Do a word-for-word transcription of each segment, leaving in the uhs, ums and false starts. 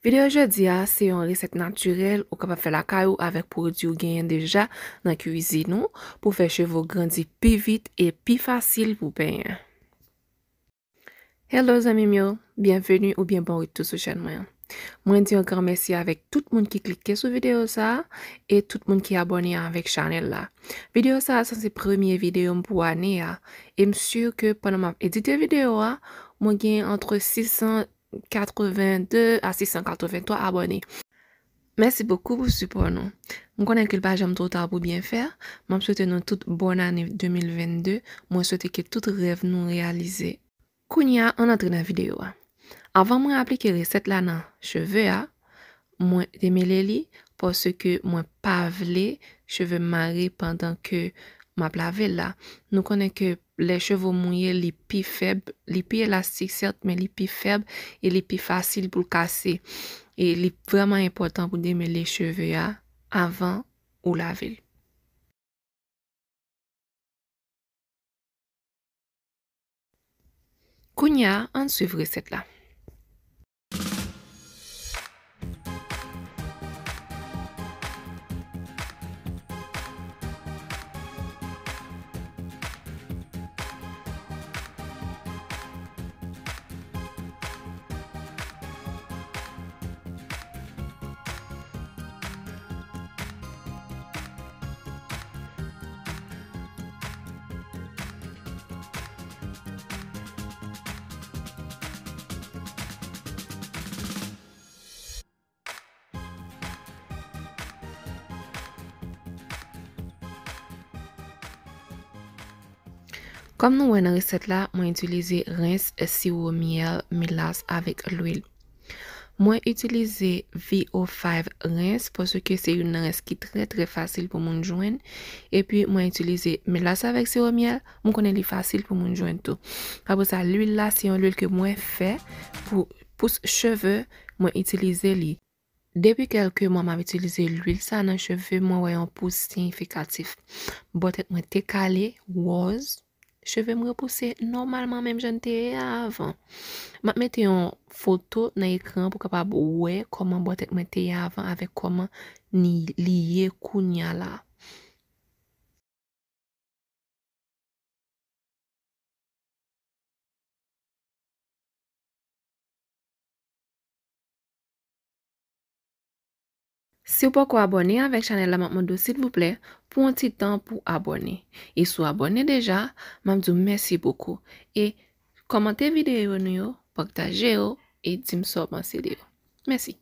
Videyo jodi a se yon resèt natirèl ou kapab fè lakay ou avèk pwodui ou genyen deja nan kwizin ou pou fè cheve w grandi pi vit e pi fasil pou penyen. Hello zanmi m yo, byenveni oubyen bon retou sou chèn mwen an. Mwen di yon gran mèsi avèk tout moun ki klike sou videyo sa a e tout moun ki abòne avèk chanèl la. Videyo sa a sanse premye videyo m pou ane a e m si ke pandan m ap edite videyo a, mwen gen antre sis san katrevennde a sis san katrevenntwa abòne. Mèsi bokou pou sipò nou. M konnen ke l pa janm twò ta pou byen fè. M ap swete nou tout bòn ane de mil vennde. Mwen swete ke tout rèv nou reyalize. Kounye a, ann antre nan videyo a. Anvan mwen aplike resèt la nan cheve a, mwen demele li paske mwen pa vle cheve m mare pandan ke m ap lave l la. Nou konnen ke lè cheve w mouye, li pi fèb, li pi elastik sèt, men li pi fèb e li pi fasil pou l kase. E li vrèman enpòtan pou demele cheve a avan ou lave l. Kounye a, ann swiv resèt la. Kòm nou wè nan resèt la, mwen itilize rens, siwo myèl, melas avèk lwil. Mwen itilize V O five rens paske se youn nan rens ki trè, trè fasil pou moun jwenn. Epi mwen itilize melas avèk siwo myèl, m konnen li fasil pou moun jwenn tou. Apre sa, lwil la, se yon lwil ke mwen fè pou pous cheve, mwen itilize li. Depi kèlke mwa m ap itilize lwil sa nan cheve, mwen wè yon pous siyifikatif. Bò tèt mwen te kale, wòz, cheve m repouse nòmalman menm jan l te ye a avan. M ap mete yon foto nan ekran pou w kapab wè kòman bò tèt mwen te ye avan avèk kòman ni, li ye kounye a la. Si w poko abòne avèk chanèl la, m ap mande w silvouplè pou yon ti tan pou abòne. E si w abòne deja, m ap di w mèsi bokou. E kòmante videyo nou yo, pataje yo e di m sa w panse de yo. Mèsi.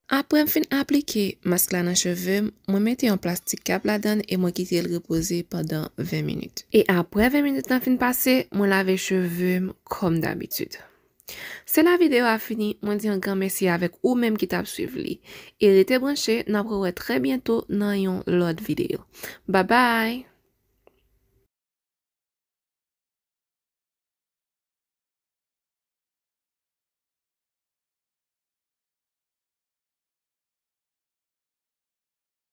Apre m fin aplike mask la nan cheve m, mwen mete yon plastik kap ladan l e mwen kite l repoze pandan ven minit. E apre ven minit lan fin pase, mwen lave cheve m kòm dabitid. Se la videyo a fini, mwen di yon gran mèsi avèk ou menm ki t ap swiv li. E rete branche, n ap rewè trè byento nan yon lòt videyo. Babay!